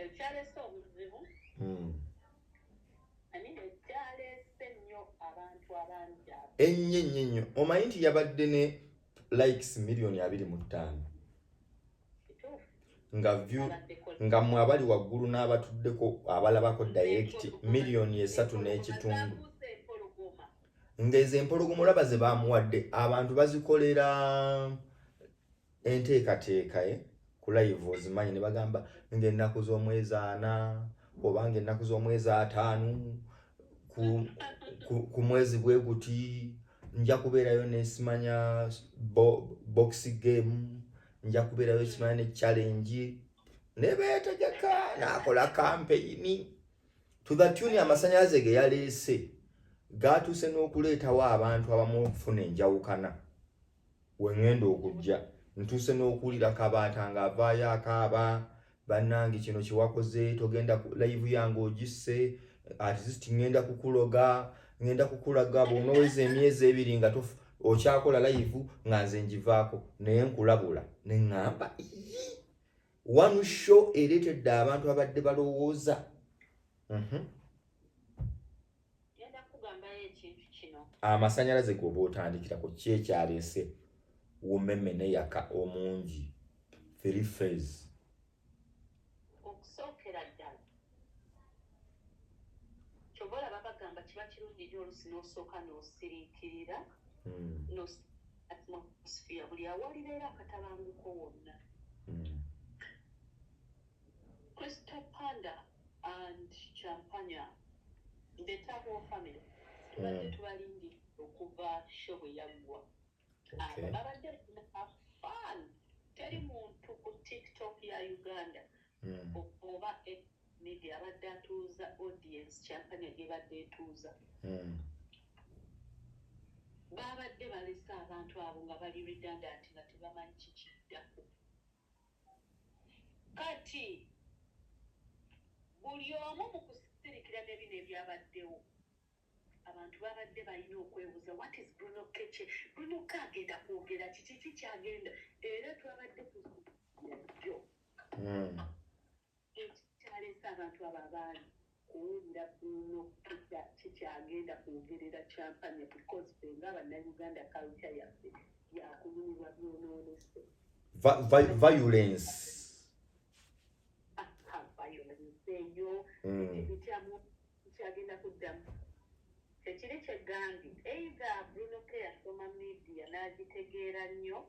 Ekyaleese obuzibu, I mean, ekyaleese nnyo abantu abangi abo. Ennyo ennyo ennyo. Omanyi nti yabadde ne likes 25 miliyoni? Kituufu. Nga view Abaddeko nga mmwe abali waggulu n'abatuddeko abalabako direct 3.5 miliyoni. Zafuuse empologoma. Ng'ezo empologoma olaba ze bamuwadde, abantu bazikolera enteekateeka ku live, ozimanyi, ne bagamba ng'ennaku z'omwezi 40 oba ng'ennaku z'omwezi 50 ku mwezi bwe guti nja kubeerayo nesimanya box game, nja kubeerayo simanya ne challenge, ne beetegeka n'akola campaign to the tune. Amasanyalaze ge yaleese gatuuse n'okuleetawo abantu abamu okufuna enjawukana. Weŋŋenda okujja ntuuse n'okuwulira Kabaata ng'avaayo akaaba, "Bannange, kino kyewakoze, togenda ku live yange ogisse, at least ŋŋenda kukuloga, ŋŋenda kukulaga bw'onooweza emyezi 2 nga okyakola live nga nze ngivaako." Naye nkulabula ne ŋŋamba, "Ii, one show ereetedde abantu abadde balowooza." Ngenda kugambayo ekintu kino. Amasanyalaze gweoba otandikirako, ki ekyaleese umeme neyaka omungi three phase? Okusookera ddala, kyova olaba bagamba kiba kirungi nnyo olusi n'osooka n'osiriikirira no atmosphere buli awalibeera akatabanguko wonna. Crystal Panda and Champanya, the Tabo family, tubadde tubalindi okuva show bwe yaggwa. Abo babadde fun. Teri muntu ku TikTok ya Uganda oba media abadde atuuza audience Champanya gyebadde etuuza. Babadde balese abantu abo nga bali redundant, nga tebamanyi kikiddako. Kati buli omu mu kusirikira ne bino ebyabaddewo, abantu babadde balina okwebuuza, "What is Bruno Keche? Bruno K agenda kwogera kiki? Kikyagenda?" Era twabadde tujjo ekikyaleese abantu abo abaali kuwulira Bruno kikyagenda kwogerera Champanya, because ffe nga Bannayuganda culture yaffe yakunyumirwa byonoonese. Violence. Aha, violence eyo ebityamu kyagenda kuddamu tekiri kyegambye. Either Bruno K yasoma media n'agitegeera nnyo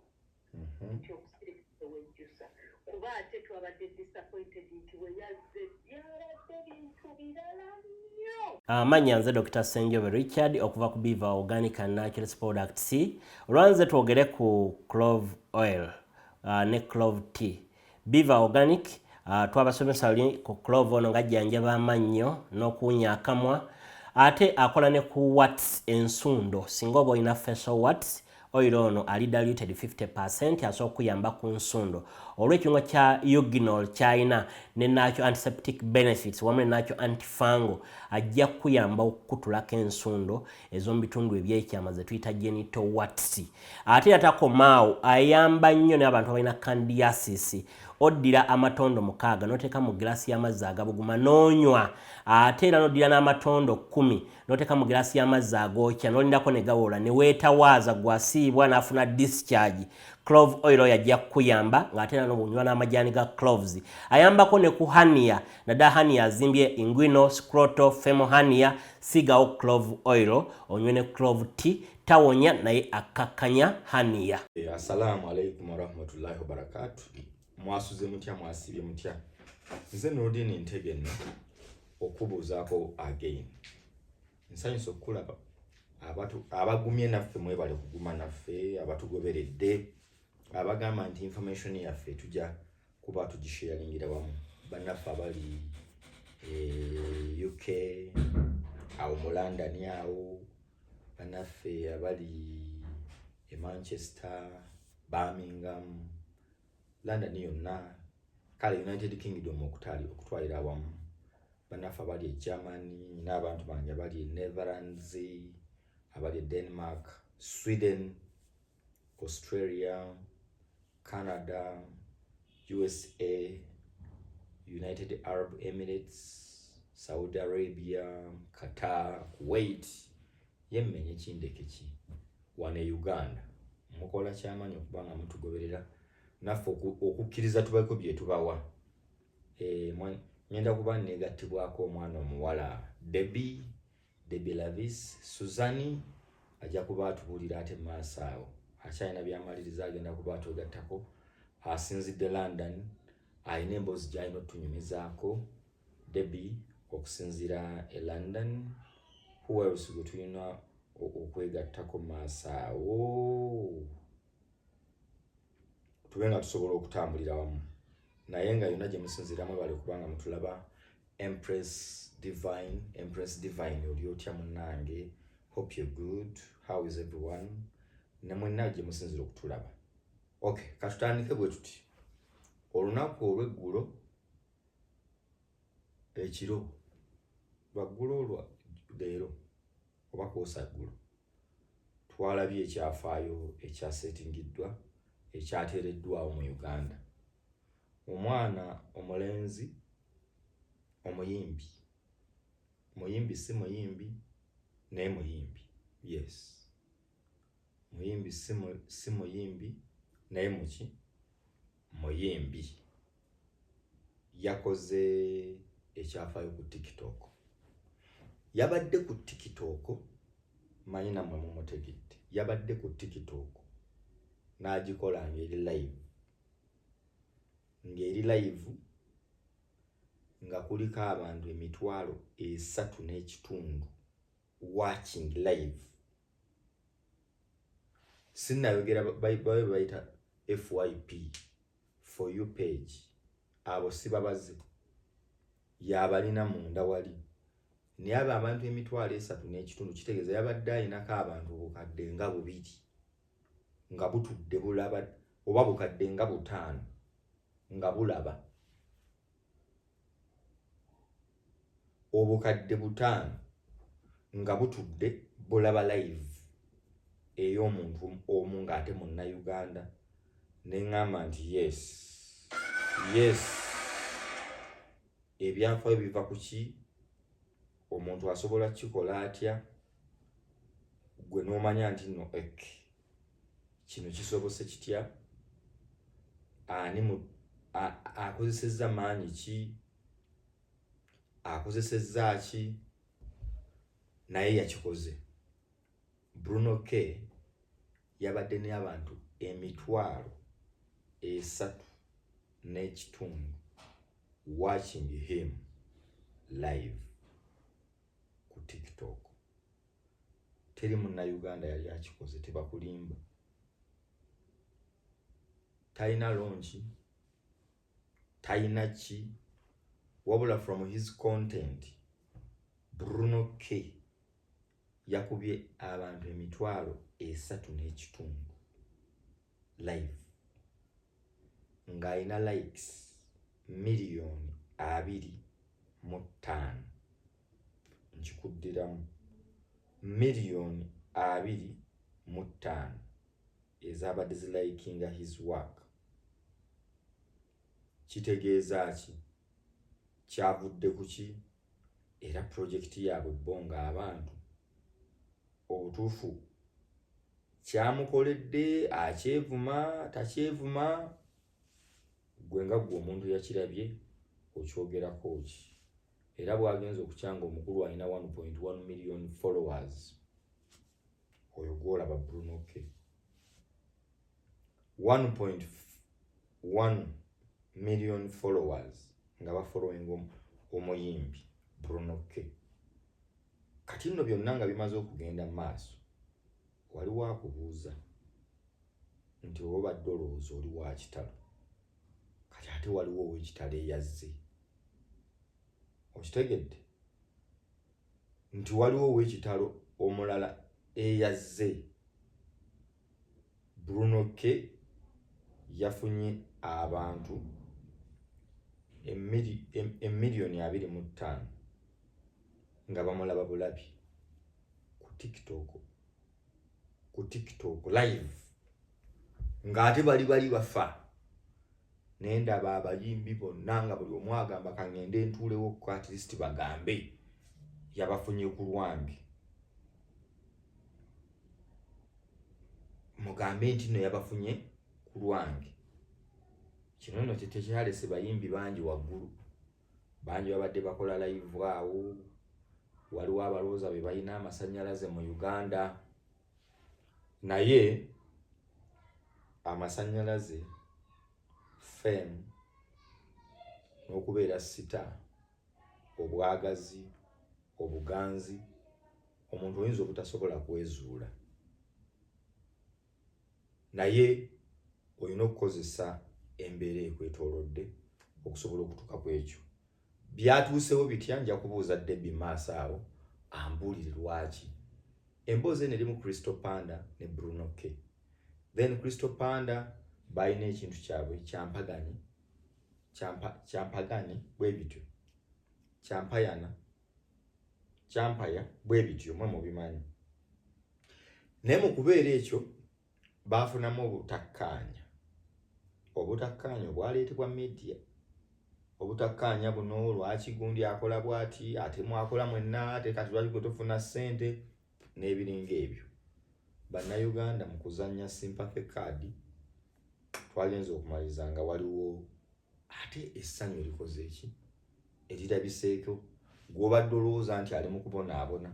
nti okusirika tewejjusa, kuba ate twabadde disappointed nti bwe yazze byabadde bintu birala nnyo. Amannya nze Dr Senjobe Richard okuva ku Biva Organic and Natural Products. Olwanze twogere ku clove oil ne clove tea. Biva Organic twabasomesa luli ku clove ono ng'ajjanjaba amannyo n'okuwunya akamwa, ate akola ne ku warts, ensundo. Singa oba olina facial warts, oil ono ali diluted 50% asobola okuyamba ku nsundo olw'ekirungo kya eugenol kyalina ne natural antiseptic benefits wamu ne natural antifungal. Ajja kukuyamba okukutulako ensundo ez'omu bitundu ebyekyama ze tuyita genital warts. Ate era takomaawo, ayamba nnyo n'abantu abalina candidiasis. Oddira amatondo 6 n'oteeka mu girasi y'amazzi agabuguma n'onywa, ate era n'oddira n'amatondo 10 n'oteeka mu girasi y'amazzi agookya n'olindako ne gawola ne weetawaaza. Gwasiibwa n'afuna discharge, clove oil oyo ajja kukuyamba, ng'ate era n'obunywa n'amajaani ga cloves. Ayambako ne ku hernia, naddala hernia azimbye inguinal, scrotal, femoral hernia. Sigawo clove oil onywe ne clove tea. Tawonya naye akkakkanya hernia. Assalamu alaikum warahmatullahi wabarakatu. Mwasuze mutya? Mwasibye mutya? Nze Nurdin Ntege nno okubuuzaako again. Nsanyusa okukulaba. Abagumye naffe, mwebale kuguma naffe. Abatugoberedde, abagamba nti information yaffe tujja kuba tugisharingira wamu, bannaffe abali UK awo mu London awo, bannaffe abali e Manchester, Birmingham, London yonna, kale United Kingdom okutwalira awamu, bannaffe abali e Germany, n'abantu bange abali e Netherlands, abali e Denmark, Sweden, Australia, Canada, USA. United Arab Emirates, Saudi Arabia, Qatar, Kuwait, yemmenye kindeke ki wano e Uganda. Mukola kyamaanyi okuba nga mutugoberera naffe okukkiriza tubaeko bye tubawa. Ngenda kuba negattibwako omwana omuwala Debbie Lavis Suzani, ajja kuba atubuulira ate mu maaso awo, akyalina byamaliriza, agenda kuba atwegattako. Asinzidde London, alina emboozi gy'alina otunyumizaako Debbie okusinziira e London. Who else gwe tulina okwegattako mu maaso awo tube nga tusobola okutambulira wamu? Naye nga yonna gye musinziiramu, bale kubanga mutulaba. Empress Divine, Empress Divine, oli otya munnange? Hope you're good. How is everyone? Ne mwenna gye musinziira okutulaba. Okay, katutandike bwe tuti. Olunaku olw'eggulo, ekiro lwaggulo, olwa leero oba kwosa ggulo, twalabye ekyafaayo ekyasetingiddwa, ekyateereddwawo mu Uganda. Omwana omulenzi omuyimbi, muyimbi si muyimbi naye muyimbi, yes, muyimbi si muyimbi naye muki muyimbi, yakoze ekyafaayo ku TikTok. Yabadde ku TikTok, manyi nammwe mumutegedde. Yabadde ku TikTok n'agikola ng'eri live, ng'eri live nga kuliko abantu 350,000 watching live. Sinnayogera babe bayita FYP, for you page, abo sibabaze, yabalina munda wali. Naye abo abantu 350,000, kitegeeza yabadde ayinako abantu 2000 nga butudde bulaba, oba 50,000 nga bulaba, 50,000 nga butudde bulaba live ey'omuntu omu ng'ate Munnayuganda. Neŋŋamba nti yes, ebyafaayo biva ku ki? Omuntu asobola kukikola atya? Gwe n'omanya nti nno ek kino kisobose kitya? Ani akozesezza maanyi ki? Akozesezza ki? Naye yakikoze. Bruno K yabadde n'abantu 350,000 watching him live ku TikTok. Teri Munnayuganda yali akikoze, tebakulimba. Talina launch, talina ki, wabula from his content, Bruno K yakubye abantu 350,000 live, ng'alina likes 25 miliyoni. Nkikuddiramu, 25 miliyoni ezabadde zilikinga his work. Kitegeeza ki? Kyavudde ku ki? Era pulojekiti yaabwe bo ng'abantu obutuufu kyamukoledde, akyevuma takyevuma? Gwe nga ggwe omuntu yakirabye, okyogerako ki? Era bw'agenza okukyanga, omukulu alina 1.1 million followers, oyo gwolaba Bruno K, 1.1 million followers nga bafollowing omuyimbi Bruno K. Kati nno byonna nga bimaze okugenda mu maaso, waliwo akubuuza nti oba obadde olowooza oli wa kitalo, kati ate waliwo ow'ekitalo eyazze. Okitegedde nti waliwo ow'ekitalo omulala eyazze? Bruno K yafunye abantu 25 miliyoni nga bamulaba bulabi ku TikTok, ku TikTok live, ng'ate bali bafa. Naye ndaba abayimbi bonna nga buli omu agamba kaŋŋende ntuulewo ku at least bagambe yabafunye ku lwange, mugambe nti nno yabafunye ku lwange. Kino nno tekyalese bayimbi bangi waggulu, bangi babadde bakola live awo. Waliwo abalowooza be balina amasannyalaze mu Uganda, naye amasannyalaze, fame n'okubeera star, obwagazi, obuganzi, omuntu oyinza obutasobola kwezuula, naye olina okukozesa embeera ekwetoolodde okusobola okutuuka ku ekyo. Byatuusewo bitya? Nja kubuuza Debbie maaso awo ambuulire lwaki emboozi eno erimu Crystal Panda ne Bruno K. Then Crystal Panda balina ekintu kyabwe kyampaganye, kyampaganye bwe bityo, kyampayana, kyampaya bwe bityo, mwe mubimanyi. Naye mu kubeera ekyo baafunamu obutakkaanya, obutakkaanya obwaleetebwa media. Obutakkaanya buno, lwaki gundi akola bw'ati ate mwakola mwenna, ate kati lwaki gwe tofuna ssente n'ebiringa ebyo. Bannayuganda mu kuzannya sympathy card twagenza okumaliriza nga waliwo ate essanyu erikoze eki erirabiseeko, gw'obadde olowooza nti ali mu kubonaabona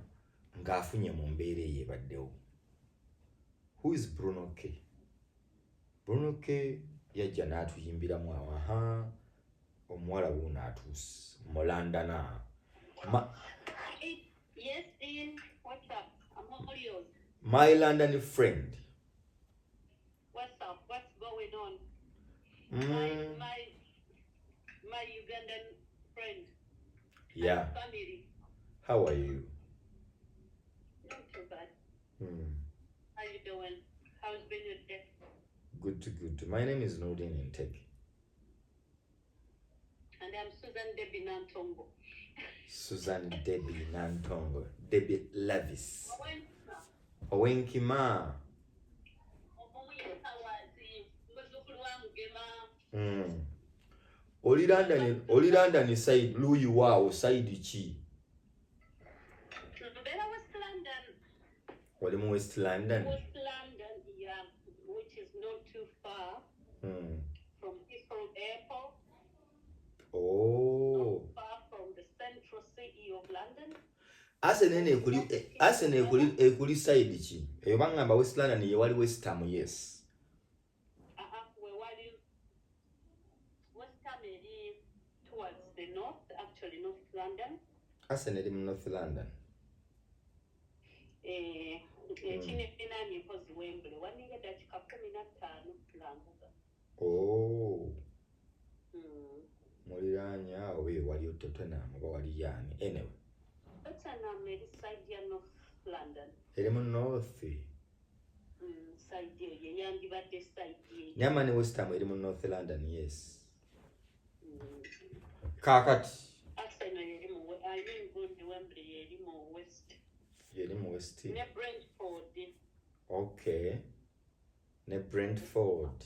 ng'afunye mu mbeera eyo ebaddewo. Who is Bruno K? Bruno K yajja n'atuyimbiramu awo. Aha, omuwala wuuno atuuse mulandana. Yes, Dean, what's up? I'm all yours. My London friend. What's up? What's going on? My Ugandan friend. And family. How are you? Not too bad. How you doing? How's been your day? Good to good. My name is Nordin Integ. And I'm Susan Debbie Nantongo. Susan Debbie Nantongo. Debbie Lavis. Owenkima. Oli London, oli London side luyi waawo, side ki? Mbeera West London. Oli mu West London? West London, yeah, which is not too far from Heathrow Airport. Oh. Not far from the central city of London. Arsenal eno ekuli, Arsenal ekuli side ki? Eyo bangamba West London ye wali West Ham, yes. We wali West Ham eri towards the north, actually North London. Arsenal eri mu North London. Ekininaanye mpozi Wembley, waninga eddakiika 15 nga nvuga. Oh. Muliraanye awo, oba waliyo Tottenham oba wali yaani. Anyway. Tottenham eri side ya North London. Eri mu North. Side eyo yandibadde side eyo. Nyama ne West Ham eri mu North London, yes. Kaakati. Arsenal eri mu, I mean gundi Wembley eri mu West. Yeri mu West. Ne Brentford. Okay. Ne Brentford.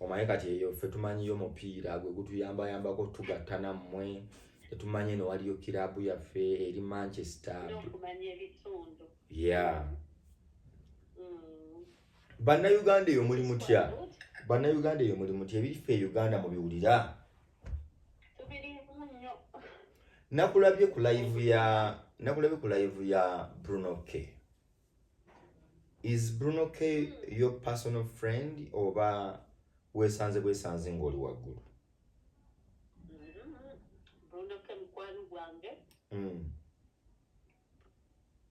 Omanyi kati eyo ffe tumanyiyo omupiira gwe gutuyambayambako tugatta nammwe, tetumanyi eno waliyo kiraabu yaffe eri Manchester. N'okumanya ebitundu. Yeah. Bannayuganda eyo muli mutya? Bannayuganda eyo muli mutya? Ebirifa e Uganda mubiwulira? Tubirimu nnyo. Nakulabye ku live ya Bruno K. Is Bruno K your personal friend oba weesanze bwesanze ng'oli waggulu? Bruno K mukwano gwange.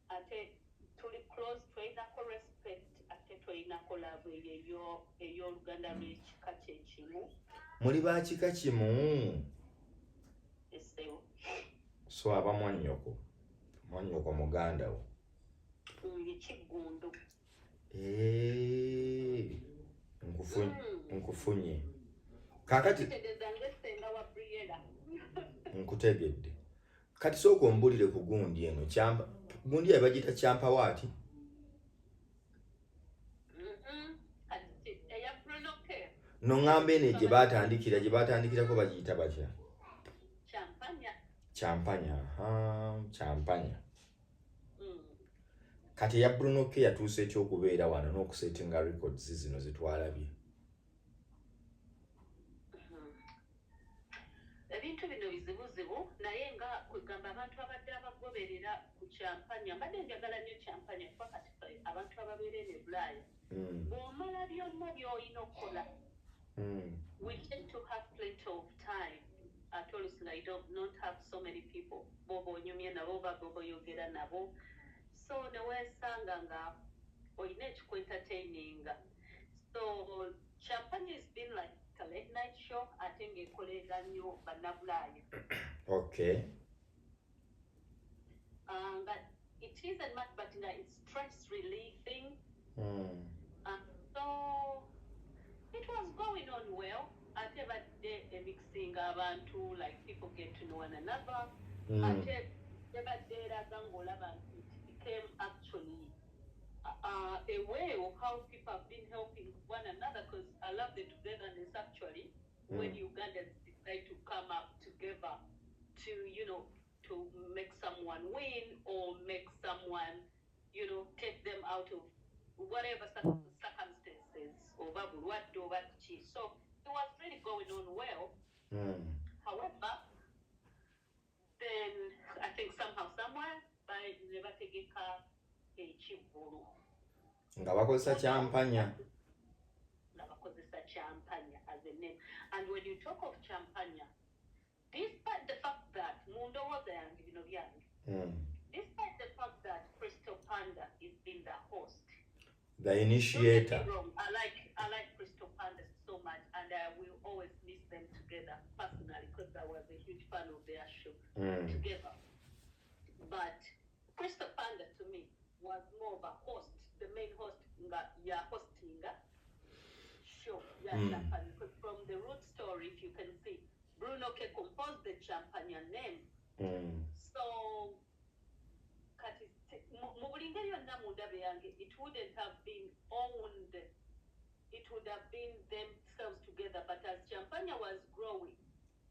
Ate tuli close, twelinako respect, ate twelinako love eyo ey'oluganda lw'ekika kyekimu. Muli ba kika kimu? Essewo. So aba mwannyoko, mwannyoko muganda wo? Ekiggundu. Eh, nkufunye kaakati. Kitegeeza ng'essenga wa Briella. Nkutegedde. Kati sooka ombulire ku gundi eno, kyampa gundi yabe bagiyita kyampawaati. Kati eya Bruno K. Noŋŋamba eno gye baatandikirako bagiyita batya? Champanya. Champanya, aha, Champanya. Kati eya Bruno K yatuuse etya okubeera wano n'okusetinga records zino zetwalabye? Ebintu bino bizibuzibu, naye nga kwegamba abantu abadde abagoberera ku Champanya, mbadde njagala nnyo Champanya kuba kati ffe abantu ababeera eno e Bulaaya, bw'omala byonna by'olina okukola, we tend to have plenty of time, ate oluusi nga you don't not have so many people b'oba onyumye nabo oba b'oba oyogera nabo, so neweesanga nga olina ekikuentertaininga. So Champanya has been like a late night show, ate ng'ekolerera nnyo bannabulaaya. Nga it isn't much, but nga it's stress relieving. So it was going on well, ate badde emixing abantu, like people get to know one another. Ate ebadde eraga ng'olaba nti it became actually a way of how people have been helping one another, because I love the togetherness actually, when Ugandans decide to come up together to you know to make someone win or make someone take them out of whatever circumstances, oba bulwadde oba ki. So it was really going on well. However, then I think somehow, somewhere, ne bategeka ekivvulu. Nga bakozesa Champanya. Nga bakozesa Champanya as a name. And when you talk of Champanya, despite the fact that mu ndowooza yange, bino byange, despite the fact that Crystal Panda is been the host, The don't get me initiator. wrong, I like Crystal Panda so much, and I will always miss them together personally because I was a huge fan of their show together. But Crystal Panda to me was more of a host, the main host, nga ya hosting show ya Champanya. Because from the root story, if you can see, Bruno K composed the Champanya name. So kati mu buli ngeri yonna, mu ndaba yange, it wouldn't have been owned, it would have been themselves together. But as Champanya was growing,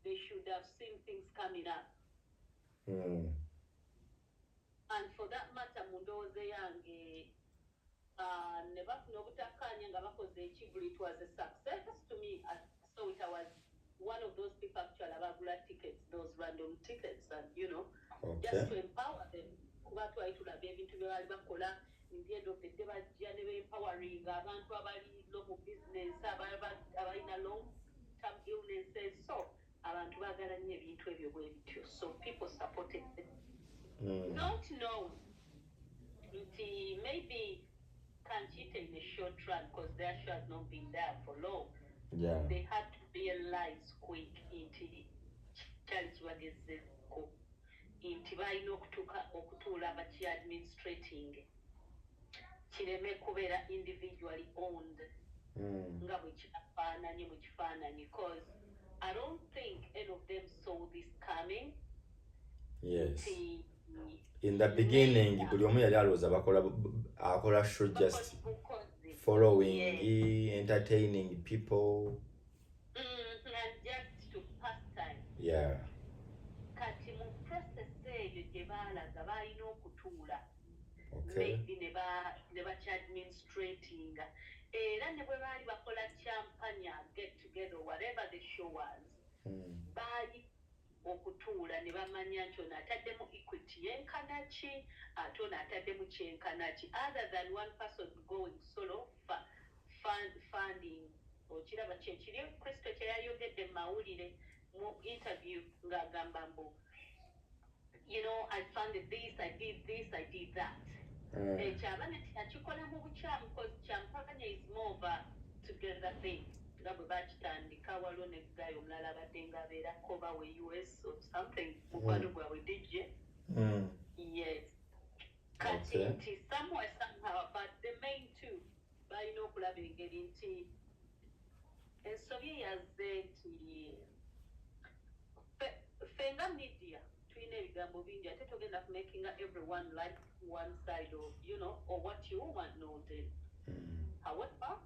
they should have seen things coming up. And for that matter, mu ndowooza yange, ne bafuna obutakkaanya nga bakoze ekivvulu. It was a success to me. I saw it. I was one of those people actually abagula tickets, those random tickets, and just to empower them, kuba twali tulaba ebintu bye baali bakola. In the end of the day, bajja ne beempoweringa abantu abali lo mu business, abalina long term illnesses. So abantu baagala nnyo ebintu ebyo bwe bityo, so people supported them, not knowing nti maybe kankiyite in a short run, because their show has not been there for long, they had to realize quick nti kyali kibagezeko, nti balina okutuuka okutuula baki administrating, kireme kubeera individually owned nga bwe kifaananye mu kifaananyi, cause I don't think any of them saw this coming. Nti In the beginning, buli omu yali alowooza bakola, akola show just bukozi. following, entertaining people. And just to pass time. Kati mu process eyo gye baalaga, balina okutuula, maybe ne bakyadministratinga, era ne bwe baali bakola Champanya get together, whatever the show was, baali okutuula ne bamanya nti ono ataddemu equity yenkana ki, ate ono ataddemu kyenkana ki, other than one person going solo funding. Okiraba kyekiri Kristo kyeyayogedde mu mawulire mu interview ng'agamba mbu, "I funded this, I did this, I did that." Ekyo abaana yakikola mu bukyamu, cause Champanya is more of a together thing, nga bwe bakitandika. Waliwo ne guy omulala abadde nga abeerako ba we US or something, mukwano gwabwe DJ. Yes, kati nti somewhere, somehow, but the main two balina okulaba engeri nti ensobi eyazze nti ffe nga media tulina ebigambo bingi, ate togenda kumakinga everyone like one side of you know or what you want noted. However,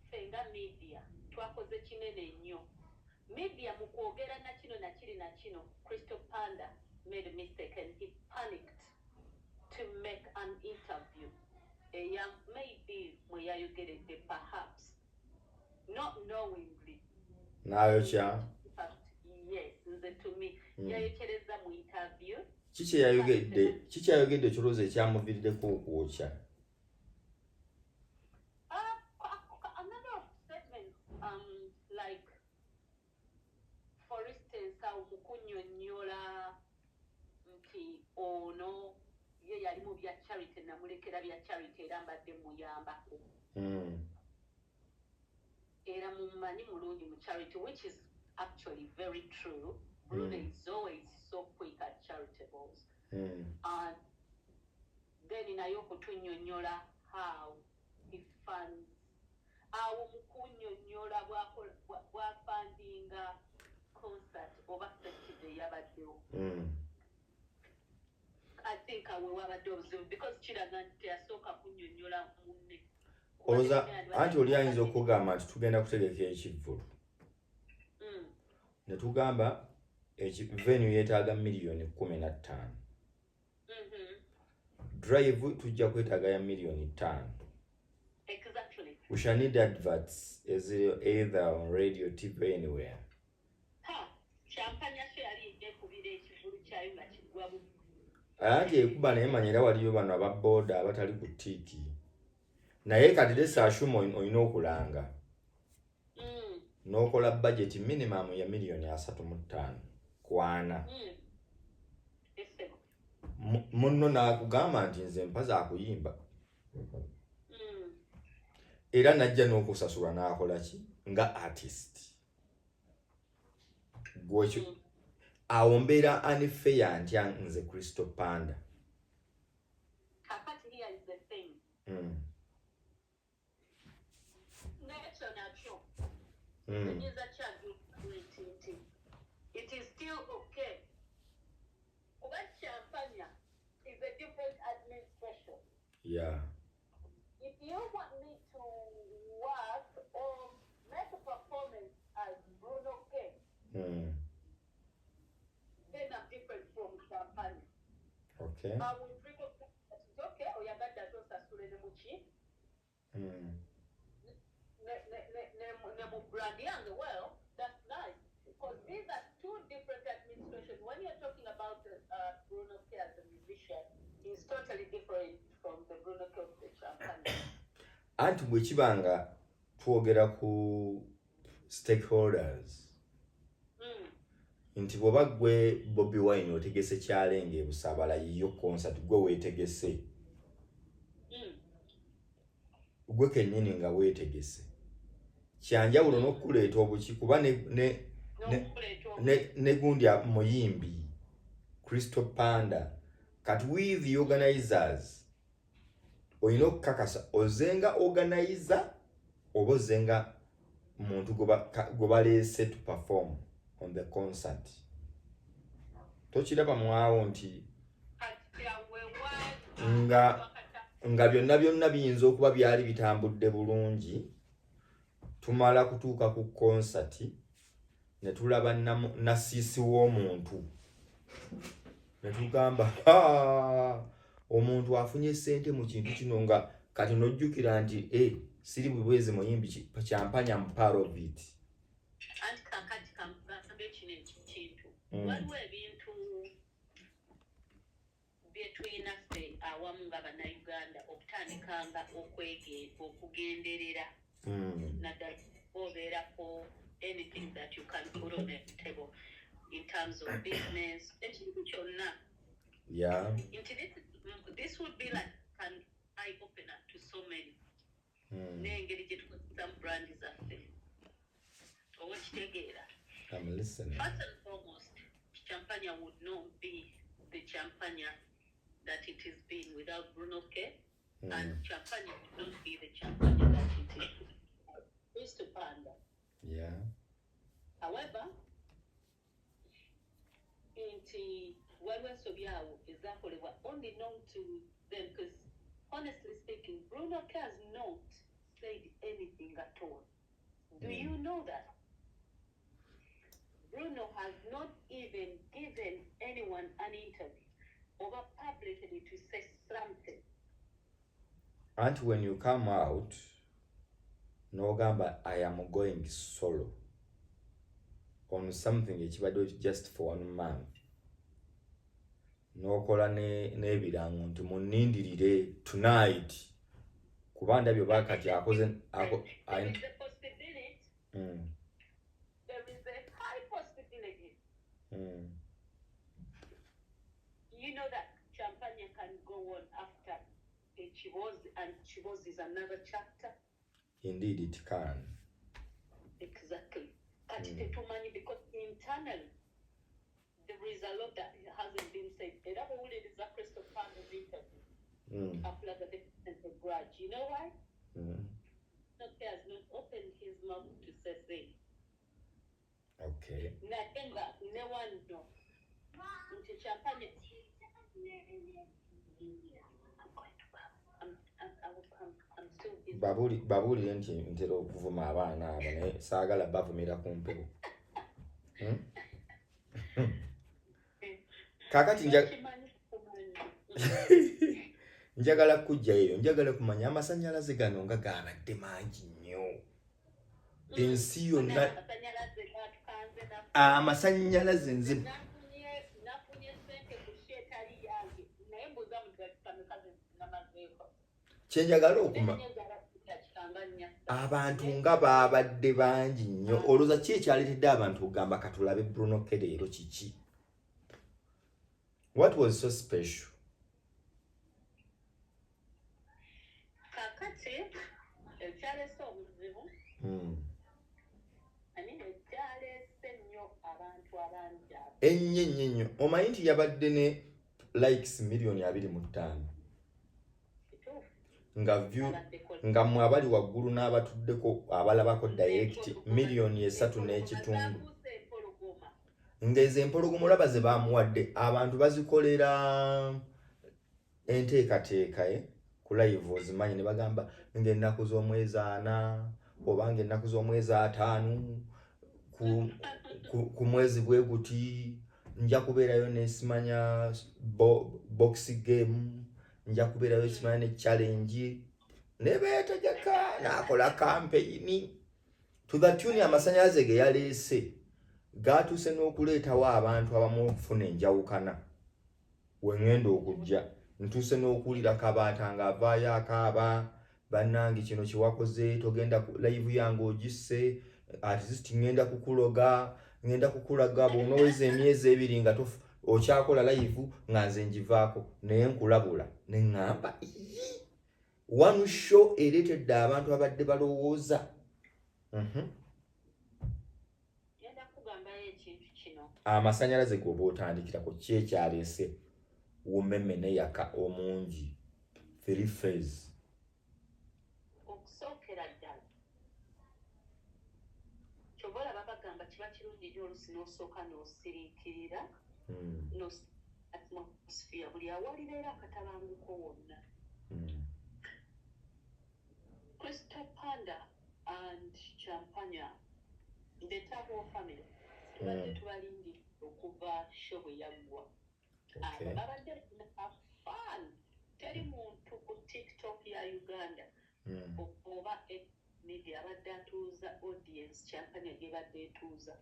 Ffe nga media twakoze kinene nnyo. Media mu kwogera na kino na kiri na kino, Crystal Panda made a mistake and he panicked to make an interview eya maybe mwe yayogeredde, perhaps not knowingly. N'ayokya. But yes, nze to me yayokyereza mu interview. Kiki kyeyayogedde ekirowoozo ekyamuviiriddeko okwokya? A number of statements, like, for instance, awo mu kunnyonnyola nti ono ye yali mu bya charity, namulekera bya charity era mbadde muyambako. Era mumumanyi mulungi mu charity, which is actually very true. Bruno is always so quick at charitables. And then naye okutunnyonnyola how he funds, awo mu kunnyonnyola bw'afundinga concert oba festival eyabaddewo. I think awe wabadde obuzibu because kiraga nti teyasooka kunnyonnyola munne. Olowooza anti oli ayinza okugamba nti tugenda kutegeka ekivvulu ne tugamba venue yeetaaga miliyoni 15, drive tujja kwetaaga ya miliyoni 5. We shall need adverts eziri either on radio, TV, anywhere. Ha, Champanya so yali ekubira ekivvulu kyayo nga kiggwa bu Anti ekuba, naye manya era waliyo bano aba booda abatali ku tiiki, naye kati let's assume olina okulanga n'okola budget minimum ya miliyoni 35 kwana. Esebo. Munno n'akugamba nti nze mpaza akuyimba era najja n'okusasula n'akola ki nga artist gwekyo. Awo mbeera unfair ntya nze Crystal Panda? Kakati here is the thing. Nekyo nakyo nyinza kyagamba nti it is still okay kuba Champanya is a different administration. If you want me to work or make a performance as Bruno K, then I'm different from Champanya. I would recognize that it's okay, oyagadde ate osasule ne muki ne mu brand yange. Well, that's nice because these are two different administrations. When you're talking about Bruno K as a musician, he's totally different from the Bruno K of the Champanya. Anti bwe kiba nga twogera ku stakeholders, nti bw'oba gwe Bobi Wine otegese kyalenga ebusabala yiyo concert, gwe weetegese, gwe kennyini nga weetegese, kyanjawulo n'okuleeta obuki kuba N'okuleeta ne gundi muyimbi Crystal Panda. Kati with the organizers olina okukakasa ozenga organizer oba ozenga muntu gwe baleese to perform on the concert. Tokiraba mwawo nti Kati awe wa Nga byonna byonna biyinza okuba byali bitambudde bulungi, tumala kutuuka ku concert ne tulaba nasiisi w'omuntu ne tugamba, "Ha, omuntu afunye ssente mu kintu kino," nga kati nojjukira nti e siri bubwezi muyimbi Champanya mu part of it. Anti kakati kamgambe kino ekintu. Waliwo ebintu bye tulina ffe awamu nga Bannayuganda okutandikanga okugenderera, naddala obeerako anything that you can put on the table in terms of business, ekintu kyonna, nti this would be like an eye opener to so many n'engeri gye tukozesamu brand zaffe, oba okitegeera? I'm listening. First and foremost, Champanya would not be the Champanya that it has been without Bruno K, and Champanya would not be the Champanya that it is Mr. Panda. However, nti waliwo ensobi awo ezakolebwa only known to them because, honestly speaking, Bruno K has not said anything at all. Do you know that Bruno has not even given anyone an interview over publicly to say something? Anti when you come out n'ogamba, "I am going solo on something," ekibaddewo just for one month, n'okola n'ebirango nti munnindirire tonight, kuba ndabye oba kati akoze There is a possibility, there is a high possibility, you know, that Champagne can go on after a Chibozi, and Chibozi is another chapter. Indeed it can. Exactly. Kati tetumanyi because internally there is a lot that hasn't been said. Era bw'owuliriza Crystal Panda's interview, akulaga the grudge. You know why? Noke has not opened his mouth to say things. Naye nga ne wano nti Champagne, I'm going to come. I will come. I'm still busy. Babuulire nti ntera okuvuma abaana abo, naye saagala bavumira ku mpewo. Kaakati Kimanyi kumanyi. Njagala kujja eyo, njagala kumanya amasannyalaze gano nga gabadde mangi nnyo ensi yonna. Amasannyalaze gatukanze naffe. Amasannyalaze nze Nafunye sente ku show etali yange, naye mbuuza mu dakiika meka ze namazeeko. Kyenjagala okuma Dakiika nga 4. Abantu nga baabadde bangi nnyo, olowooza ki ekyaleetedde abantu okugamba katulabe Bruno K leero? Kiki? What was so special? Kakati ekyaleese obuzibu, I mean, ekyaleese nnyo abantu abangi abo Ennyo ennyo ennyo, omanyi nti yabadde ne likes 25 million? Kituufu. Nga view Abaddeko nga mmwe abali waggulu n'abatuddeko abalabako direct 3.5 million. Zabuuse empologoma. Ng'ezo empologoma olaba ze baamuwadde, abantu bazikolera enteekateeka ku live, ozimanyi, ne bagamba ng'ennaku z'omwezi 40 oba ng'ennaku z'omwezi 50 ku mwezi bwe guti nja kubeerayo nesimanya box game, nja kubeerayo simanya ne challenge, ne beetegeka n'akola campaign to the tune. Amasannyalaze ge yaleese gatuuse n'okuleetawo abantu abamu okufuna enjawukana. Weŋŋenda okujja ntuuse n'okuwulira Kabaata ng'avaayo akaaba, "Bannange, kino kyewakoze, togenda ku live yange ogisse, at least ŋŋenda kukuloga, ŋŋenda kukulaga bw'onooweza emyezi 2 nga okyakola live nga nze ngivaako, naye nkulabula." Ne ŋŋamba, "Ii, one show ereetedde abantu abadde balowooza." Ngenda kugambayo ekintu kino. Amasannyalaze g'oba otandikirako, ki ekyaleese umeme neyaka omungi three phase? Okusookera ddala, kyova olaba bagamba kiba kirungi nnyo olusi n'osooka n'osiriikirira atmosphere buli awalibeera akatabanguko wonna. Crystal Panda and Champanya, the Tabo family, tubadde tubalindi okuva show bwe yaggwa. Abo babadde fan. Teri muntu ku TikTok ya Uganda oba media abadde atuuza audience Champanya gyebadde etuuza.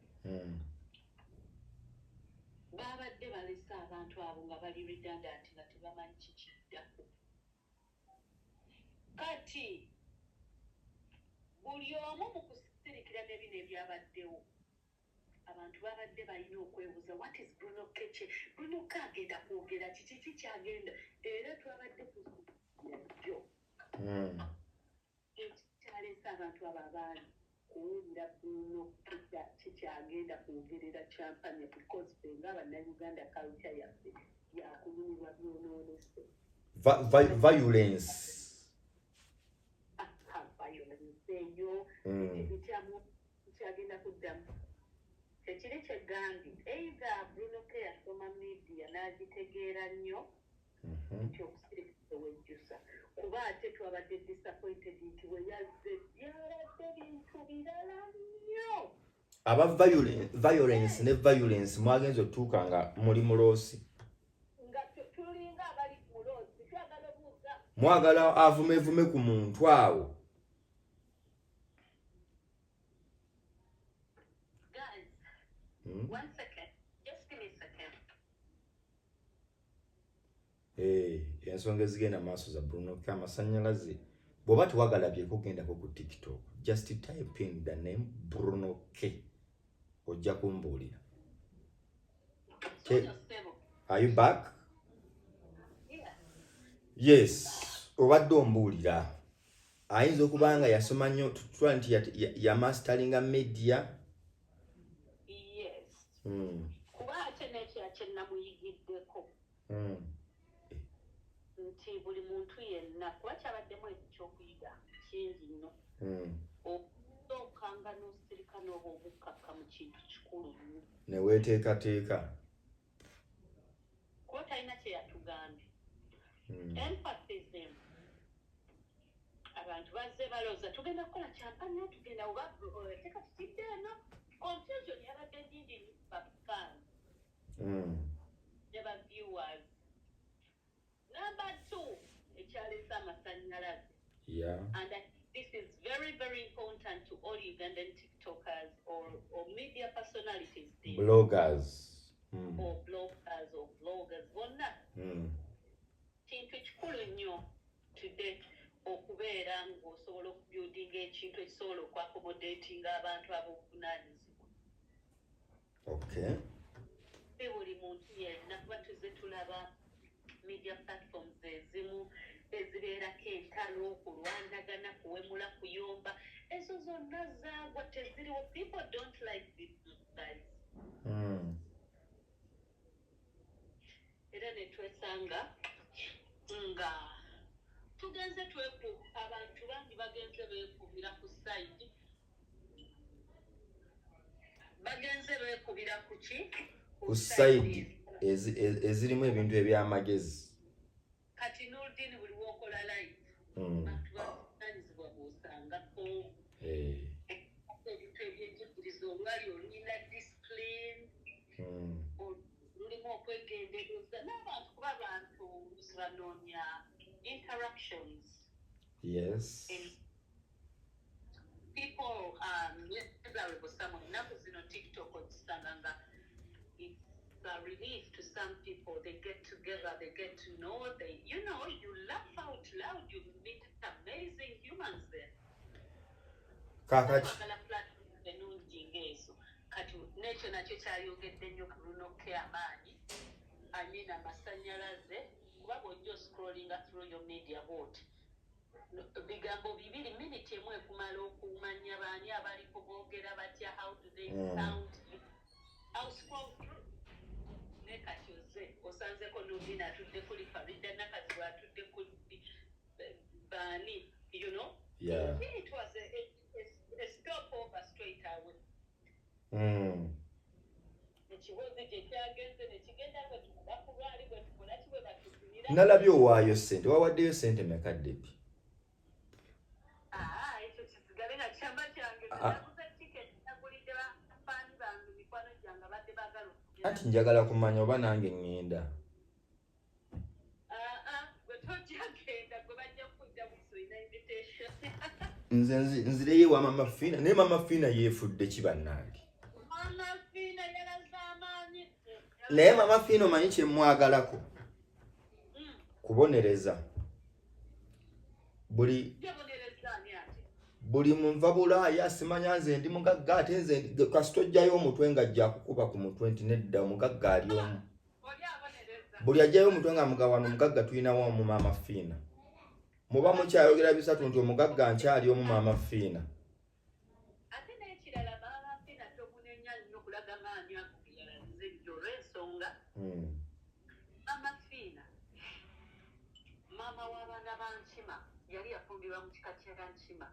Babadde balese abantu abo nga bali redundant, nga tebamanyi kikiddako. Kati buli omu mu kusirikira n'ebino ebyabaddewo, abantu babadde balina okwebuuza, "What is Bruno K? Bruno K agenda kwogera kiki? Kikyagenda?" Era twabadde tujjo ekyaleese abantu abo abaali kuwulira Bruno kikyagenda kwogerera Champanya, because ffe nga Bannayuganda culture yaffe yakunyumirwa byonoonese. Violence. Aha, violence eyo bityamu kyagenda kuddamu tekiri kyegambye. Either Bruno K yasoma media n'agitegeera nnyo. Nti okusirika tewejjusa, kuba ate twabadde disappointed nti we yazze byabadde bintu birala nnyo. Aba violence ne violence mwagenza otuuka nga muli mu loss. Nga tulinga abali mu loss, twagala obuuza. Mwagala avumevume ku muntu awo. Guys, one second, just give me a second. Ensonga ezigenda maaso za Bruno K amasannyalaze, bw'oba tewagalabyeko gendako ku TikTok, just type in the name Bruno K, ojja kumbuulira. Are you back? Yeah. Yes, obadde ombuulira ayinza okuba nga yasoma nnyo, tutwala nti yamasteringa media. Yes. Kuba ate n'ekira kye namuyigiddeko nti buli muntu yenna, kuba kyabaddemu ekyokuyiga kingi nnyo, okusookanga n'osirika n'oba obukkakka mu kintu kikulu nnyo. Ne weeteekateeka. Kuba talina kye yatugambye. Empathism, abantu bazze balowooza tugenda kukola kyampanya, tugenda oba teka tukidde eno. Confusion yabadde nnyingi, bafans ne ba viewers. Number two, ekyaleese amasannyalaze, and this is very very important to all Ugandan TikTokers or media personalities there. Bloggers. Or bloggers or vloggers bonna. Kintu kikulu nnyo today okubeera ng'osobola okubuildinga ekintu ekisobola okuaccommodatinga abantu ab'obuvunaanyizibwa. Si buli muntu yenna, kuba tuzze tulaba media platforms ezimu ezibeerako entalo, kulwanagana, kuwemula, kuyomba, ezo zonna zaagwa, teziriwo. People don't like these guys. Era ne twesanga nga tugenze tweku, abantu bangi bagenze beekubira ku side, bagenze beekubira ku ki? Ku side ezirimu ebintu ebyamagezi. Kati Nurdin, buli wokola live, bantu bavunanyizibwa bwosangako. Ebintu ebyenjigiriza olwali olulina discipline, lulimu okwegendereza n'abantu, kuba abantu oluusi banoonya interactions. And people miserable some ennaku zino TikTok ogisanga nga it's a relief to some people. They get together, they get to know, they you know you laugh out loud, you meet amazing humans there. Kakati Twagala platform ennungi ng'ezo. Kati n'ekyo nakyo kyayongedde nnyo ku Bruno K amaanyi, I mean amasannyalaze, kuba bw'ojja oscrollinga through your media bwoti, bigambo bibiri, miniti emu ekumala okumanya baani abaliko, boogera batya, how do they sound. I'll scroll through ne kati oze osanzeko Nurdin atudde kuli, Farida Nakazibu atudde kuli, baani. It was a stop over straight away. Ekibozi gye kyagenze nekigenda, bwe tukuba ku lwali, bwe tukola ki, bwe batuzinira. Nalabye owaayo sente, wawaddeyo sente meka, Debi? Ah, ekyo kisigale nga kyamba kyange. Ah. Naguze tiketi, nagulidde bafaani bange, mikwano gyange abadde baagala okugenda. Anti njagala kumanya oba nange ŋŋenda. Ah, ah, gwe tojja genda, gwe bajja kukujja buso olina invitation. Nze nzireyo ewa Mama Fiina, naye Mama Fiina yeefudde ki bannange? Mama Fiina yalaze amaanyi. Naye Mama Fiina omanyi kyemwagalako? Kubonereza buli Yabonereza ani ate? Buli munva Bulaaya, simanya nze ndi mugagga, ate nze kasita ojjayo omutwe nga ajja kukuba ku mutwe nti nedda, omugagga ali omu. Oli abonereza. Buli ajjayo omutwe nga mugawano, omugagga tulinawo omu, Maama Fiina. Muba mukyayogera bisatu nti omugagga nkyali omu, Maama Fiina. Ate n'ekirala, Maama Fiina tomunenya nnyo kulaga maanyi ago ge yalaze nti olw'ensonga Maama Fiina maama w'abaana ba Nkima, yali yafumbirwa mu kika kya Nkima.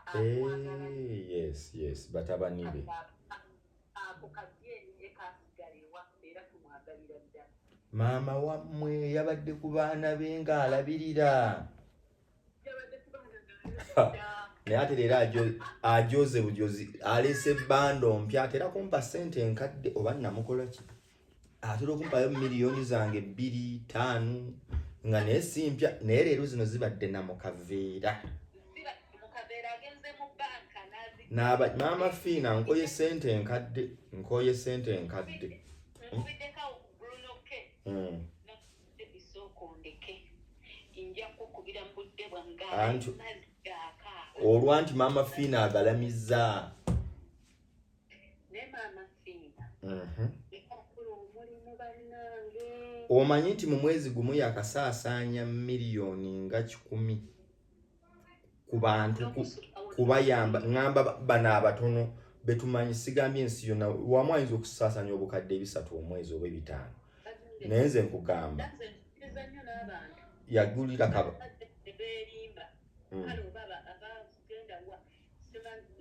Amwagala. Eh, yes, batabani be. Ako kadyeni ekasigala ewaffe, era tumwagalira ddala. Maama wammwe yabadde ku baana be ng'alabirira. Naye ate leero ajoze bujozi, aleese bando mpya, atera kumpa ssente enkadde oba namukola ki, atera okumpayo miliyoni zange 2, 5 nga naye si mpya, naye leero zino zibadde na mu kaveera. N'aba Maama Fiina, nkoye ssente enkadde, nkoye ssente enkadde. Anti olwa nti Maama Fiina agalamizza. Omanyi nti mu mwezi gumu yakasaasaanya miliyoni nga 100 ku bantu kubayamba. Ŋŋamba bano abatono betumanyi, sigambye ensi yonna. Wamu ayinza okusaasaanya obukadde 300 omwezi oba 500, naye nze nkugamba yagulira kaba.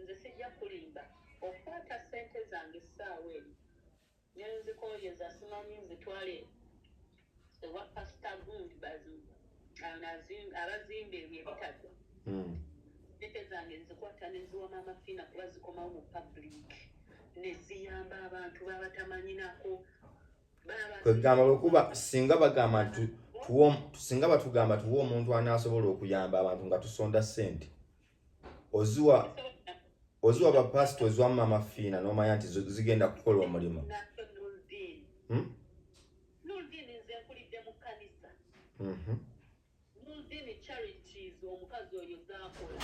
Nze sijja kulimba, okwata ssente zange essaawa eno nenzikoyeza, simanyi nzitwale ewa Pasita gundi abazimba ebyo ebitagwa. Sente zange nzikwata nenziwa Maama Fiina, kuba zikomawo mu public neziyamba abantu babatamanyinako. Kwegamba lwekuba singa bagamba nti singa batugamba tuwe omuntu anaasobola okuyamba abantu nga tusonda ssente, oziwa bapasita, oziwa Mama Fiina, n'omanya nti zigenda kukola omulimu. Nurdin, nze nkulidde mu kkanisa. Nurdin, charities omukazi oyo zakola,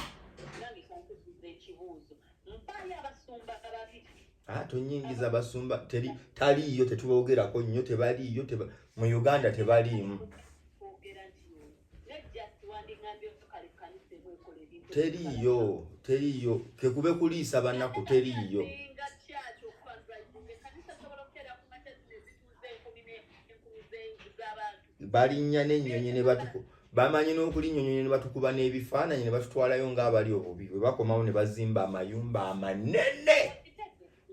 nange kankubuuza ekibuuzo, mpaayo abasumba babiri. Ah, tonyingiza basumba, teri taliiyo, tetuboogerako nnyo, tebaliiyo, mu Uganda tebaliimu. Kwogera nti nejja wandingambye kale kanisa emwekola ebintu. Teriiyo, teriiyo, kekube kuliisa banaku, teriiyo. Singa church okufundraising, ekkanisa sobola okuteera ku makya zino ezituuza enkumi n'enkumi z'abantu. Balinnya n'ennyonyi ne batuku, bamanyi n'okulinnya ennyonyi ne batukuba n'ebifaananyi ne batutwalayo ng'abali obubi. Bwe bakomawo ne bazimba amayumba amanene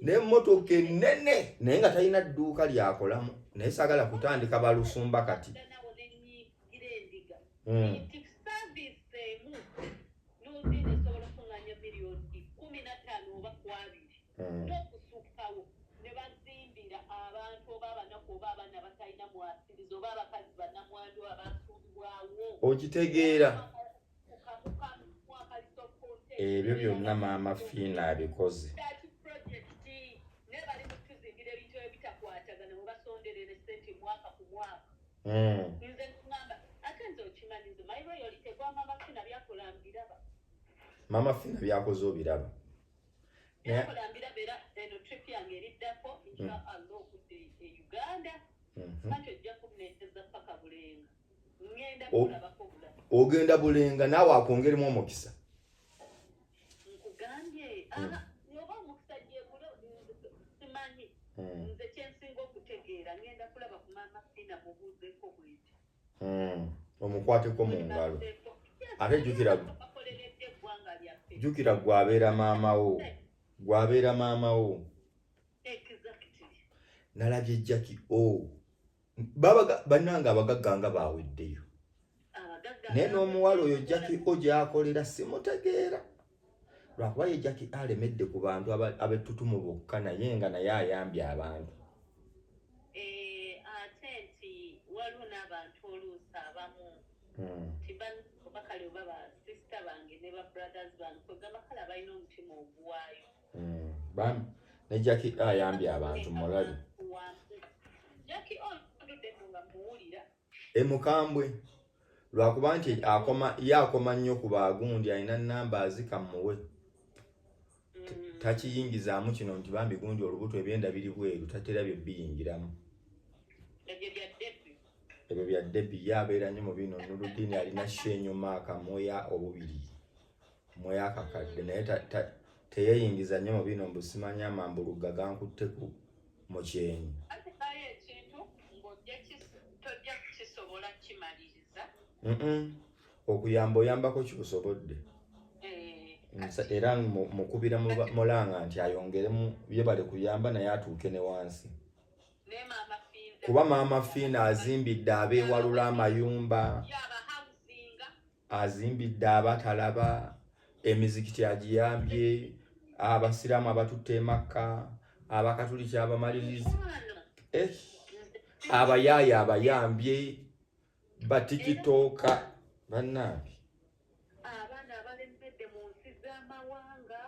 n'emmotoka ennene, naye nga talina dduuka lyakolamu. Naye saagala kutandika balusumba kati. Nawo nenyigira endiga nti service emu Nurdin esobola okuŋŋaanya miliyoni 15 oba ku 20 n'okusukkawo, ne bazimbira abantu oba abanaku oba abaana batalina mwasiriza oba abakazi bannamwandu abasuulibwawo. Okitegeera, ebyo byonna Maama Fiina abikoze. Project naye bali mu tuzimbira ebintu ebitakwatagana, mwe basonderera essente mwaka ku mwaka. Nze nkugamba, ate nze okimanyi, nze my royalty gwa Maama Fiina byakola mbiraba. Maama Fiina byakoze obiraba. Byakola mbiraba, era eno trip yange eriddako, insha Allah, okudda e Uganda, kati ojja kunneeteza paka Bulenga, ngenda kulabako bulamu. Ogenda Bulenga, naawe akwongeremu omukisa. Nkugambye, aha, oba omukisa gyegule simanyi. Nze kyensinga okutegeera, ngenda kulaba ku Maama Fiina, mubuuzeeko bweti. Omukwateko mu ngalo. Ate Bakoleredde eggwanga lyaffe. Jjukira gwabeera maama wo, gwabeera maama wo. Exactly. Nalabye Jackie O, babaga bannange abagagga nga baaweddeyo. Abagagga. Naye n'omuwala oyo Jackie O gy'akolera simutegeera, lwakuba ye Jackie alemedde ku bantu ab'ettutumu bokka, naye nga naye ayambye abantu. Ate nti waliwo n'abantu oluusi abamu oba kale oba ba sister bange ne ba brothers bange, kwegamba kale abalina omutima oguwaayo. Ne Jackie ayambye abantu, mulabi. Jackie O ndudde nno nga muwulira. Emukambwe, lwakuba nti akoma, ye akoma nnyo ku bagundi, alina namba azikamuwe. Takiyingizaamu kino nti bambi gundi olubuto, ebyenda biri bweru, tatera bye biyingiramu. Ebyo bya Debi. Ebyo bya Debi, ye abeera nnyo mu bino. Nuludini alina shenyuma akamweya obubiri mweya akakadde, naye teyeyingiza nnyo mu bino mbu simanya amambuluga gankutte ku mu kyenyi. Ate ayo ekintu ng'ojja tojja kukisobola kimaliriza. Okuyamba oyambako kyosobodde. Era mukubira mulanga nti ayongeremu, yebale kuyamba, naye atuuke ne wansi. Ne Maama Fiina. Kuba Maama Fiina azimbidde abeewalula amayumba, azimbidde abatalaba, emizikiti agiyambye, abasiraamu abatutte emakka, abakatuliki abamalirizi, eh, abayaaya abayambye, batikitooka bannange. Abaana abalemedde mu nsi z'amawanga.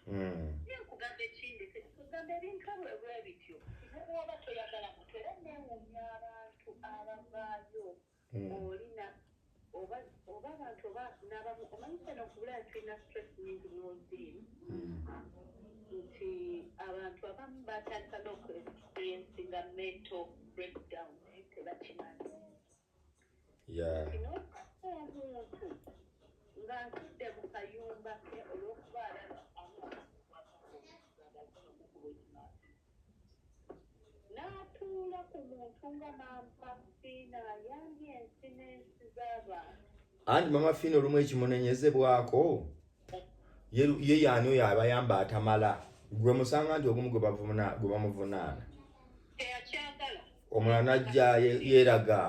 Nkugamba ekindi, kugamba ebintu bwe bityo oba toyagala muntu, era neewuunya abantu abavaayo. Olina oba abantu oba n'abamu omanyi fena okubulaya tulina stress nyingi n'ozimu nti abantu abamu batandika n'okuexperiencing mental breakdown naye tebakimanyi. Omuntu ng'atudde mu kayumba ke olw'okuba alaba n'atuula ku muntu nga Maama Fiina ayambye ensi n'ensi z'abantu. Anti Mama Fiina olumu ekimunenyezebwako ye yaani oyo abayamba atamala, gwe musanga nti ogumu gwe bamuvunaana, omulala najja yeeraga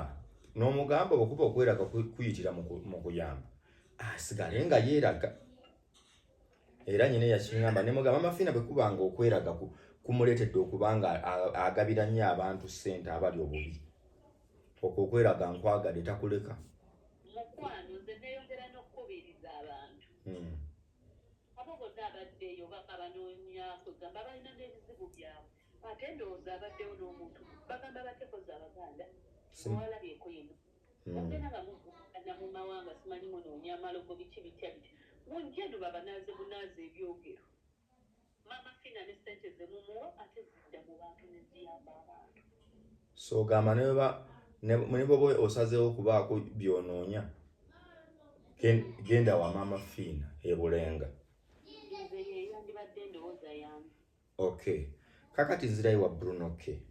n'omugamba okuba okweraga kuyitira mu kuyamba, asigale nga yeeraga. Era nyina yakiŋŋamba ne mugamba, Mama Fiina bwe kubanga okweraga kumuleetedde okuba nga agabira nnyo abantu ssente abali obubi, okwo okweraga nkwagadde takuleka. Mukwano, nze neeyongera n'okukubiriza abantu abo bonna abaddeeyo abanoonya kugamba balina n'ebizibu byabwe, ate ndowooza abaddewo n'omuntu bagamba batekoza Abaganda owalabyeko yeno ogenda nga mugana mu mawanga, simanyi munoonya amalogo biki bitya bitya, mujje no babanaaze bunaaze ebyogero. Mama Fina ne ssente zemumuwa ate zidda mu bantu ne ziyamba abantu. So gamba ne bwoba osazeewo okubaako byonoonya, genda wa Maama Fiina ebulenga. Nze yeyandibadde endowooza yange. Okay, kakati nzirayo wa Bruno K.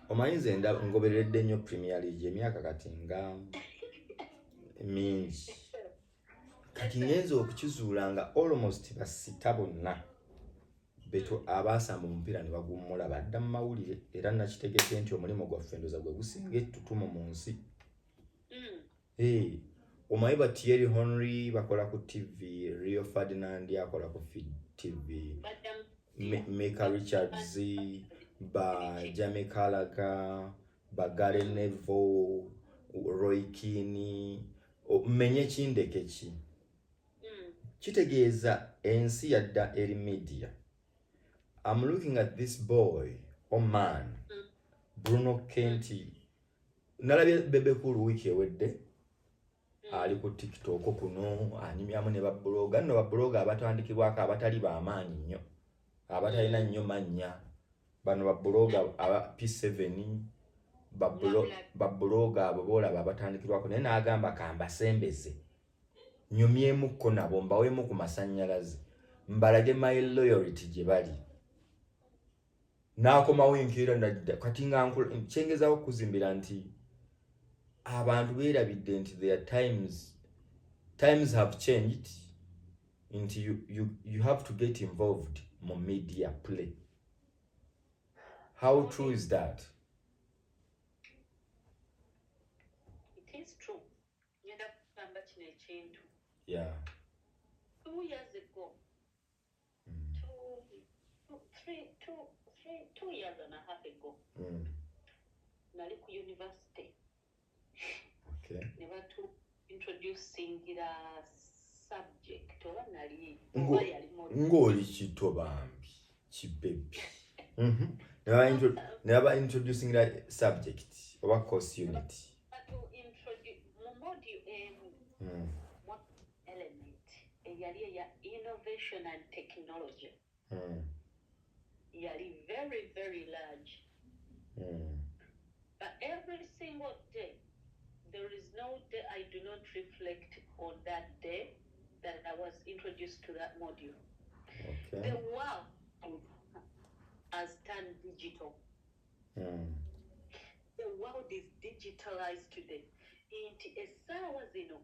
Omanyi nze ngobereredde nnyo Premier League emyaka kati nga mingi, kati ngenza okukizuula nga almost basita bonna betu abaasamba omupiira ne bagummula badda mu mawulire, era nakitegedde nti omulimu gwaffe ndoza gwe gusinga ettutumu mu nsi. Omanyi ba Thierry Henry bakola ku TV, Rio Ferdinand akola ku TV, Micah Richards, ba Jamie Carragher, ba Gary Neville, Roy Keane, menye kindeke ki. Kitegeeza ensi yadda eri media. I'm looking at this boy or man, Bruno Kenti. Nalabye Bebe Cool wiiki ewedde ali ku TikTok kuno anyumyamu ne babuloga nno, babuloga abatandikibwako abatali bamaanyi nnyo, abatalina nnyo mannya, bano babuloga aba P7, babuloga abo boolaba abatandikirwako, naye n'agamba kambasembeze nyumyemukko nabo, mbawemu ku masannyalaze, mbalage my loyalty gye bali. N'akomawo enkeera nadda. Kati nga kyengezaako okuzimbira nti abantu beerabidde nti their times have changed, nti you have to get involved mu media play. How true is that? It is true. Ngenda kugamba kino ekintu. 2 years ago, two, three, two, three, 2 years and a half ago, nali ku university ne batu introducingira subject oba nali oba yali Ng'oli kito bambi kibebi. Ne baba introducingira subject oba course unit. Batu introdu mu module emu one element eyali eya innovation and technology yali very very large. But every single day, there is no day I do not reflect on that day that I was introduced to that module. The world has turned digital. The world is digitalized today. Nti essaawa zino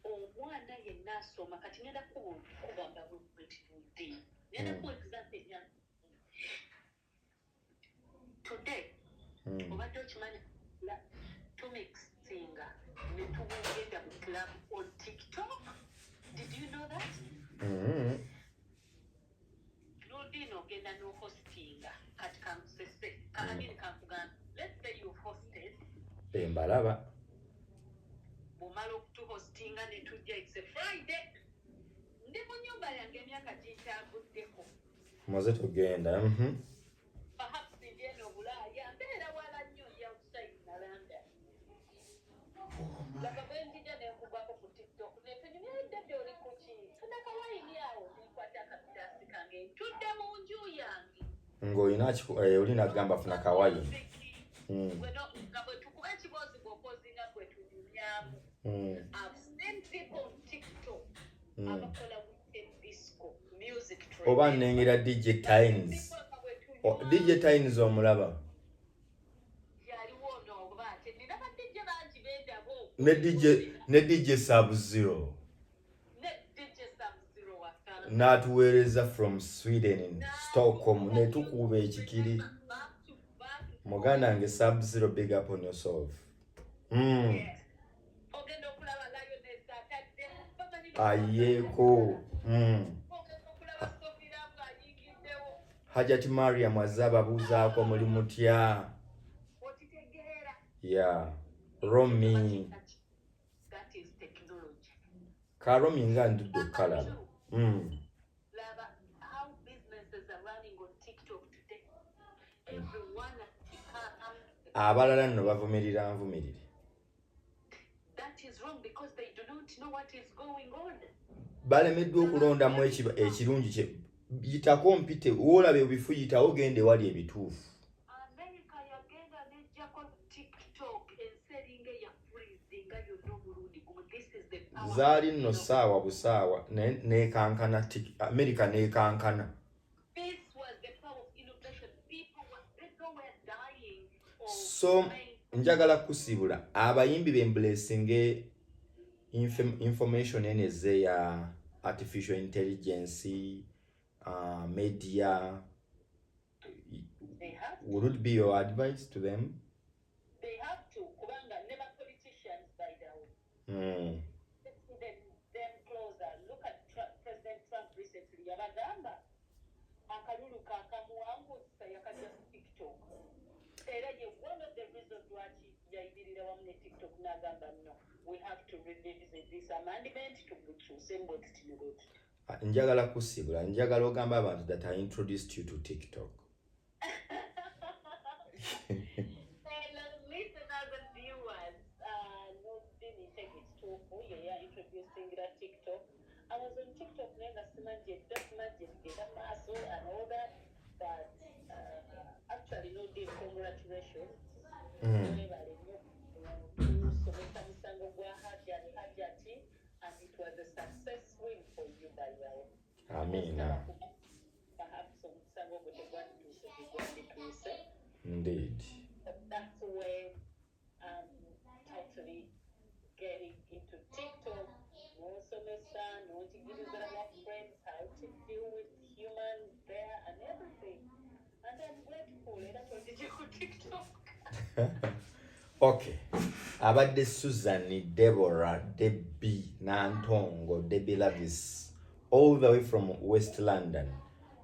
omwana yenna asoma, kati ngenda kugamba bwenti, ngenda ku example enya. Obadde okimanyi tumixinga ne tugenda mu club on TikTok? Did you know that? Mm. Nodino ogenda n'ohostinga. Kati kankusese kaanini, kankugamba, let's say you've hosted. Embalaba. Bw'omala okutuhostinga ne tujja, it's a Friday, ndi mu nyumba yange, emyaka gintambuddeko. Muze tugenda. Perhaps ndi eno Bulaaya, mbeera wala nnyo, ndi outside na London. Laba bwe njija nenkugwako ku TikTok, netunyumya, "Daddy, oli kuki? Funa kawayini awo." Nenkwata akakiraasi kange, ntudde mu nju yange. Ng'olina oli nagamba funa kawayini. Nga bwe tukuba ekiboozi, bw'okozinga gwe tunyumyamu. I've seen people on TikTok abakola weekend disco music. Oba nnengera DJ Tines. DJ Tines omulaba? Yaliwo ono, oba ate nina ba DJ bangi bendabo. Ne DJ Sub Zero. Ne DJ Sub Zero wasala. N'atuweereza from Sweden, Stockholm, ne tukuba ekikiri. Back to back. Muganda wange Sub Zero, big up on yourself. Ogenda okulaba Lioness atadde bamanyi. Ayeeko. Ogenda okulaba Sofira ng'ayingiddewo. Hajati Mariam azze ababuuzaako, muli mutya? Okitegeera? Ya Romi. That is technology. Karomi nga ndudde okukalaba. Laba how businesses are running on TikTok today. Everyone has become Abalala nno bavumirira nvumirire. That is wrong because they do not know what is going on. Balemeddwa okulondamu ekirungi kye yitako mpite woolaba ebifu, yitawo, genda ewali ebituufu. America yagenda nejjako TikTok, ensi eringa eya freezinga yonna omulundi gumu. This is the power. Zaali nno saawa busaawa nekankana, America nekankana. This was the power of innovation. People were, they were dying of So njagala kusiibula abayimbi bemblessinge information eno ezze ya artificial intelligence, media. They have Would it be your advice to them? They have to, kubanga ne ba politicians, by the way, let's see them closer. Look at President Trump recently, yabagamba akalulu kakamuwanguzisa yakajja ku TikTok, era ye one of the reasons lwaki yayimirira wamu ne TikTok n'agamba, "No, we have to revisit this amendment, tubukyuse bwe tuti ne bwe tuti." Ah, njagala kusiibula, njagala ogamba abantu that I introduced you to TikTok. Hello, listeners and viewers. Nodini Ntege kituufu ye ya introducingira TikTok. I was on TikTok naye nga simanyi gyedda, simanyi gye tugenda maaso and all that, but actually, Nodin, congratulations. Webale nnyo kusomesa musango gwa Hajati Hajati, and it was a success win for you, by the way. Amiina. Perhaps omusango ogwo tegwandituuse gye gwandituuse. Indeed. That's where I'm totally getting into TikTok. N'osomesa, n'ojigiriza our friends how to deal with humans there and everything. And I'm grateful. Era tonzije ku TikTok. Okay, abadde Susan Deborah Debbie Nantongo, Debbie Lavis, all the way from West London,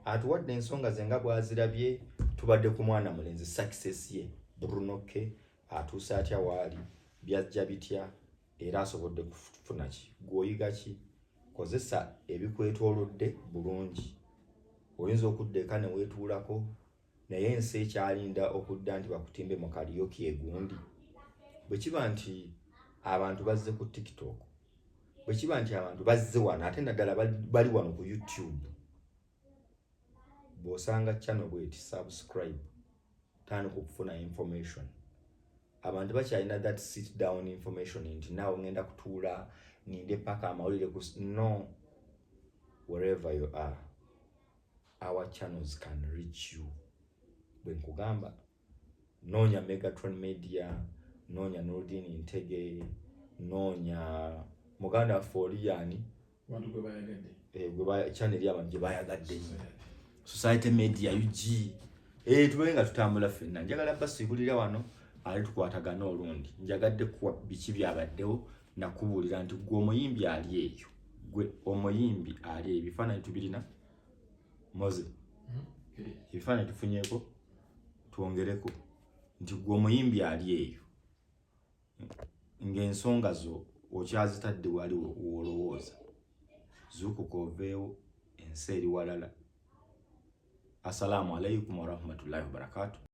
atuwadde ensonga ze nga bw'azirabye. Tubadde ku mwana mulenzi, success ye Bruno K, atuuse atya waali, byajja bitya, era asobodde kufuna ki, gw'oyiga ki. Kozesa ebikwetoolodde bulungi. Oyinza okudda eka ne weetuulako, naye ensi ekyalinda okudda nti bakutimbe mu karaoke egundi. Bwe kiba nti abantu bazze ku TikTok, bwe kiba nti abantu bazze wano, ate naddala bali wano ku YouTube, bw'osanga channel bweti, subscribe, tandika okufuna information. Abantu bakyalina that sit down information nti naawe ngenda kutuula ninde paka amawulire ku. No, wherever you are, our channels can reach you. Bwe nkugamba, noonya Megatron Media, noonya Nordin Ntege, noonya muganda waffe oli yani. Abantu gwe bayagadde. Eh, channel y'abantu gye bayagadde ennyo, Society Media UG. Eh, tube nga tutambula ffenna. Njagala basiibulira wano ate tukwatagane olundi. Njagadde kuwa biki byabaddewo, nakubuulira nti gwe omuyimbi ali eyo, gwe omuyimbi ali eyo, ebifaananyi tubirina. Moze, ebifaananyi tufunyeeko, twongereko nti gwe omuyimbi ali eyo ng'ensonga zo okyazitadde wali wolowooza, zuukuka oveewo, ensi eri walala. Assalamu alaikum warahmatullahi wabarakatu.